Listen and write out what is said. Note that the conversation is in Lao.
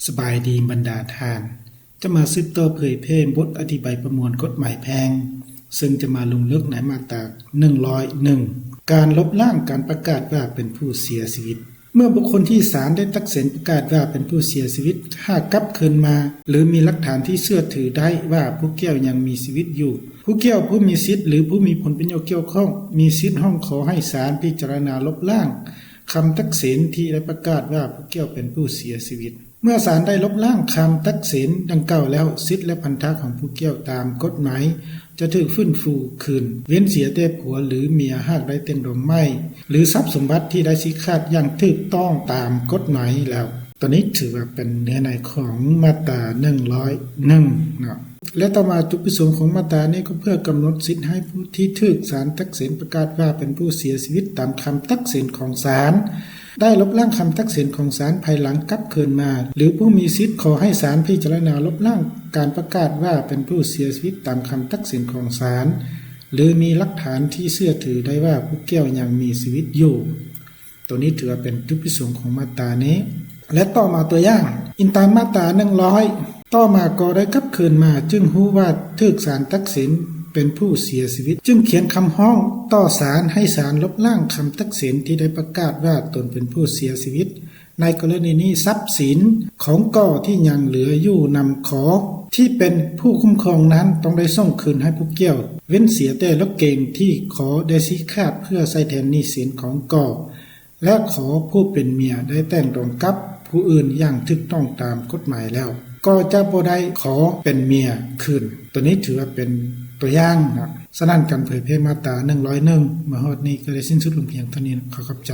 ສະບາຍດີບັນດາທ່ານ, ຈະມາສືບຕໍ່ເຜີຍແຜ່ບົດອະທິບາຍປະມວນກົດໝາຍແພ່ງ, ເຊິ່ງຈະມາລົງເລິກໃນມາດຕາໜຶ່ງຮ້ອຍໜຶ່ງ ການລົບລ້າງການປະກາດວ່າເປັນຜູ້ເສຍຊີວິດ. ເມື່ອບຸກຄົນທີ່ສານໄດ້ຕັດສິນປະກາດວ່າເປັນຜູ້ເສຍຊີວິດ ຫາກກັບຄືນມາ ຫຼື ມີຫຼັກຖານທີ່ເຊື່ອຖືໄດ້ວ່າຜູ້ກ່ຽວຍັງມີຊີວິດຢູ່, ຜູ້ກ່ຽວຜູ້ມີສິດ ຫຼື ຜູ້ມີຜົນປະໂຫຍດກ່ຽວຂ້ອງ ມີສິດຮ້ອງຂໍໃຫ້ສານພິຈາລະນາລົບລ້າງຄຳຕັດສິນທີ່ໄດ້ປະກາດວ່າຜູ້ກ່ຽວເປັນຜູ້ເສຍຊີວິດ. ເມື່ອສານໄດ້ລົບລ້າງຄຳຕັດສິນດັ່ງກ່າວແລ້ວ, ສິດ ແລະ ພັນທະຂອງຜູ້ກ່ຽວຕາມກົດໝາຍຈະຖືກຟື້ນຟູຄືນ, ເວັ້ນເສຍແຕ່ຜົວ ຫຼື ເມຍຫາກໄດ້ແຕ່ງດອງໃໝ່ ຫຼື ຊັບສົມບັດທີ່ໄດ້ຊີ້ຂາດຢ່າງຖືກຕ້ອງຕາມກົດໝາຍແລ້ວ. ໂຕນີ້ຖືວ່າເປັນເນື້ອໃນຂອງມາດຕາໜຶ່ງຮ້ອຍໜຶ່ງເນາະ. ແລະ ຕໍ່ມາ ຈຸດປະສົງຂອງມາດຕານີ້ກໍເພື່ອກຳນົດສິດໃຫ້ຜູ້ທີ່ຖືກສານຕັດສິນປະກາດວ່າເປັນຜູ້ເສຍຊີວິດຕາມຄຳຕັດສິນຂອງສານ ໄດ້ລົບລ້າງຄຳຕັດສິນຂອງສານພາຍຫຼັງກັບຄືນມາ, ຫຼື ຜູ້ມີສິດຂໍໃຫ້ສານພິຈາລະນາລົບລ້າງການປະກາດວ່າເປັນຜູ້ເສຍຊີວິດຕາມຄຳຕັດສິນຂອງສານ ຫຼື ມີຫຼັກຖານທີ່ເຊື່ອຖືໄດ້ວ່າຜູ້ກ່ຽວຍັງມີຊີວິດຢູ່. ໂຕນີ້ຖືວ່າເປັນຈຸດປະສົງຂອງມາດຕານີ້. ແລະ ຕໍ່ມາຕົວຢ່າງ, ອີງຕາມມາດຕາໜຶ່ງຮ້ອຍ, ຕໍ່ມາກໍໄດ້ກັບຄືນມາ ຈຶ່ງຮູ້ວ່າຖືກສານຕັດສິນເປັນຜູ້ເສຍຊີວິດ, ຈຶ່ງຂຽນຄຳຮ້ອງຕໍ່ສານໃຫ້ສານລົບລ້າງຄຳຕັດສິນທີ່ໄດ້ປະກາດວ່າຕົນເປັນຜູ້ເສຍຊີວິດ. ໃນກໍລະນີນີ້, ຊັບສິນຂອງກໍທີ່ຍັງເຫຼືອຢູ່ນຳຂໍທີ່ເປັນຜູ້ຄຸ້ມຄອງນັ້ນ ຕ້ອງໄດ້ສົ່ງຄືນໃຫ້ຜູ້ກ່ຽວ, ເວັ້ນເສຍແຕ່ລົດເກັງທີ່ຂໍໄດ້ຊີ້ຂາດເພື່ອໃຊ້ແທນໜີ້ສິນຂອງກໍ ແລະ ຂໍຜູ້ເປັນເມຍໄດ້ແຕ່ງດອງກັບຜູ້ອື່ນຢ່າງຖືກຕ້ອງຕາມກົດໝາຍແລ້ວ ກໍຈະບໍ່ໄດ້ຂໍເປັນເມຍຄືນ. ໂຕນີ້ຖືວ່າເປັນຕົວຢ່າງເນາະ. ສະນັ້ນ ການເຜີຍແຜ່ມາດຕາໜຶ່ງຮ້ອຍໜຶ່ງ ມາຮອດນີ້ກໍໄດ້ສິ້ນສຸດລົງພຽງເທົ່ານີ້. ຂໍຂອບໃຈ.